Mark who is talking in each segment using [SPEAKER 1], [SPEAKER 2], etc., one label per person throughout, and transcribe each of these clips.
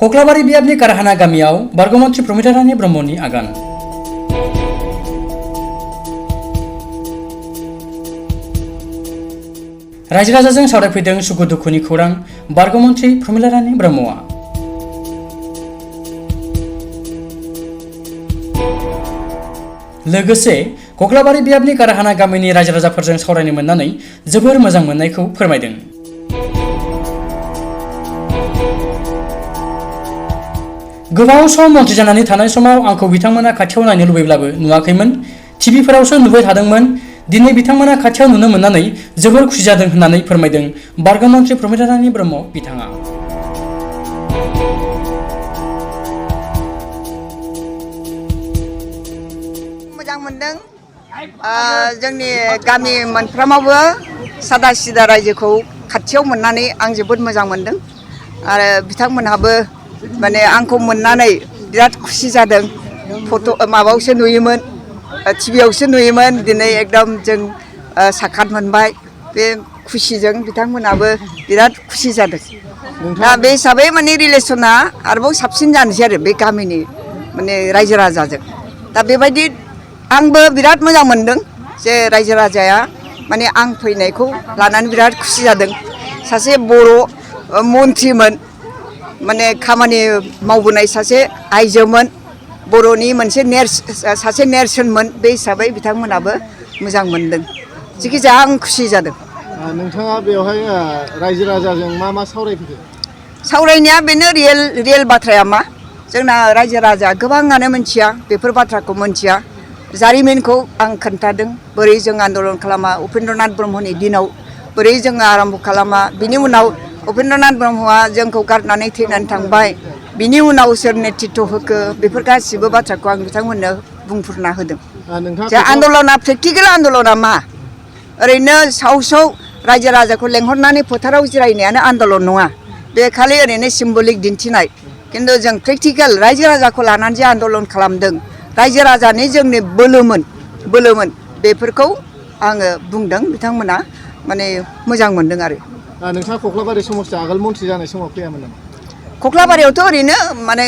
[SPEAKER 1] कक्लाबारि बियाबनि कारहाना गामियाव बारग'मन्थ्रि प्रमिता रानी ब्रह्मनि आगान। रायजो राजाजों सावरायफैदों सुखु दुखुनि खौरां बारग'मन्थ्रि प्रमिता रानी ब्रह्मआ। लोगोसे कक्लाबारि बियाबनि कारहाना गामिनि रायजो राजाफोरजों सावरायनो मोननानै जोबोर मोजां मोननायखौ फोरमायदों। गोबाव सम मन्थ्रि जानानै थानाय समाव आंखौ बिथांमोना खाथियाव नायनो लुबैब्लाबो नुवाखैमोन, टिभिफोरावसो नुबाय थादोंमोन। दिनै बिथांमोना खाथियाव नुनो मोननानै जोबोर खुसि जादों होननानै फोरमायदों बारग'मन्थ्रि प्रमिता रानी ब्रह्म बिथाङा।
[SPEAKER 2] मोजां मोनदों, जोंनि गामि मोनफ्रोमावबो सादा सिदा रायजोखौ खाथियाव मोननानै आं जोबोद मोजां मोनदों आरो बिथांमोनहाबो माने आंखौ मोननानै बिराद खुसि जादों। फट' माबायावसो नुयोमोन, टिभियावसो नुयोमोन, दिनै एकदम जों साखात मोनबाय। बे खुसिजों बिथांमोनाबो बिराद खुसि जादों। दा बे हिसाबै माने रिलेसना आरोबाव साबसिन जानोसै आरो बे गामिनि माने रायजो राजाजों। दा बेबायदि आंबो बिराद मोजां मोनदों जे रायजो राजाया माने आं फैनायखौ लानानै बिराद खुसि जादों। सासे बर' मन्थ्रिमोन, माने खामानि मावबोनाय सासे आइजोमोन, बर'नि मोनसे सासे नेरसोनमोन। बे हिसाबै बिथांमोनाबो मोजां मोनदों। जिखिजाया आं खुसि जादों।
[SPEAKER 3] नोंथाङा बेवहाय रायजो राजाजों मा मा सावरायफैदों?
[SPEAKER 2] सावरायनाया बेनो रियेल बाथ्राया मा, जोंना रायजो राजा गोबाङानो मोनथिया, बेफोर बाथ्राखौ मोनथिया। जारिमिनखौ आं खोन्थादों, बोरै जों आन्दलन खालामा उपेन्द्रनाथ ब्रह्मनि दिनाव, बोरै जोङो आरम्भ खालामा, बिनि उनाव उपेन्द्रनाथ ब्रह्मआ जोंखौ गारनानै थैनानै थांबाय, बिनि उनाव सोर नेतृत्व होखो, बेफोर गासिबो बाथ्राखौ आं बिथांमोननो बुंफोरना होदों। जे आन्दलना प्रेक्टिकेल आन्दलना मा, ओरैनो साव रायजो राजाखौ लेंहरनानै फोथाराव जिरायनायानो आन्दलन नङा, बे खालि ओरैनो सिम्बलिक दिन्थिनाय। खिन्थु जों प्रेक्टिकेल रायजो राजाखौ लानानै जे आन्दलन खालामदों, रायजो राजानि जोंनि बोलोमोन बेफोरखौ आङो बुंदों। बिथांमोना माने मोजां मोनदों आरो।
[SPEAKER 3] नोंथाङा कक्लाबारि समाजनि आगोल मन्थ्रि जानाय समाव फैयामोन नामा?
[SPEAKER 2] कक्लाबारियावथ' ओरैनो माने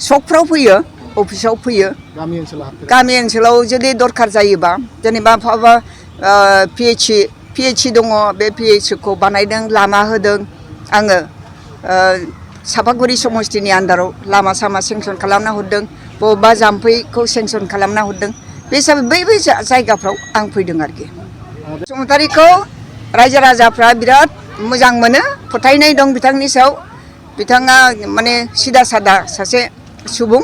[SPEAKER 2] सकफ्राव फैयो, अफिसाव फैयो। गामि ओनसोलाव जुदि दरखार जायोबा, जेनेबा बहाबा पिएचसि दङ, बे पिएचसिखौ बानायदों, लामा होदों आङो। सापागुरि समस्तिनि आन्दाराव लामा सामा सेंसन खालामना हरदों, बबेबा जाम्फैखौ सेंसन खालामना हरदों। बे हिसाबै बै जायगाफ्राव आं फैदों आरोखि। बसुमतारीखौ रायजो राजाफ्रा बिराद मोजां मोनो, फोथायनाय दं बिथांनि सायाव। बिथाङा माने सिदा सादा सासे सुबुं।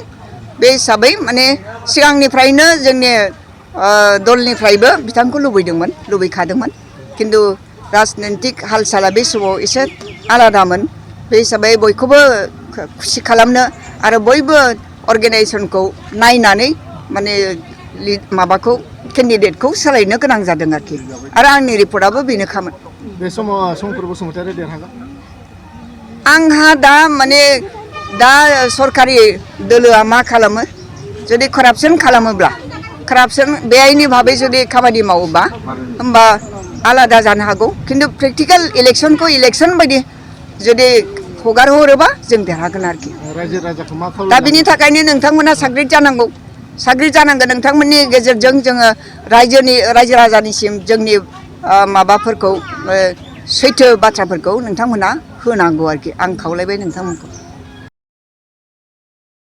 [SPEAKER 2] बे हिसाबै माने सिगांनिफ्रायनो जोंनि दलनिफ्रायबो बिथांखौ लुबैखादोंमोन। खिन्थु राजनितिक हाल साला बे समाव एसे आलादामोन। बे हिसाबै बयखौबो खुसि खालामनो आरो बयबो अर्गेनाइजेसनखौ नायनानै माने माबाखौ केन्डिडेटखौ सोलायनो गोनां जादों आरोखि। आरो आंनि रिपर्टआबो बेनोखामोन।
[SPEAKER 3] बे समाव शंकर बसुमतारी देरहागोन?
[SPEAKER 2] आंहा दा सरकारि दोलोआ मा खालामो, जुदि कारापसन खालामोब्ला, कारापसन बेआइनि भाबै जुदि खामानि मावोबा होमबा आलादा जानो हागौ। खिन्थु प्रेक्टिकेल इलेक्सनखौ इलेक्सन बायदि जुदि हगार हरोबा जों देरहागोन आरोखि।
[SPEAKER 3] रायजो राजाखौ मा
[SPEAKER 2] दा बिनि थाखायनो नोंथांमोना साग्रिद जानांगौ। नोंथांमोननि गेजेरजों जोङो रायजो राजानिसिम जोंनि माबाफोरखौ सैथो बाथ्राफोरखौ नोंथांमोना होनांगौ आरोखि। आं खावलायबाय नोंथांमोनखौ।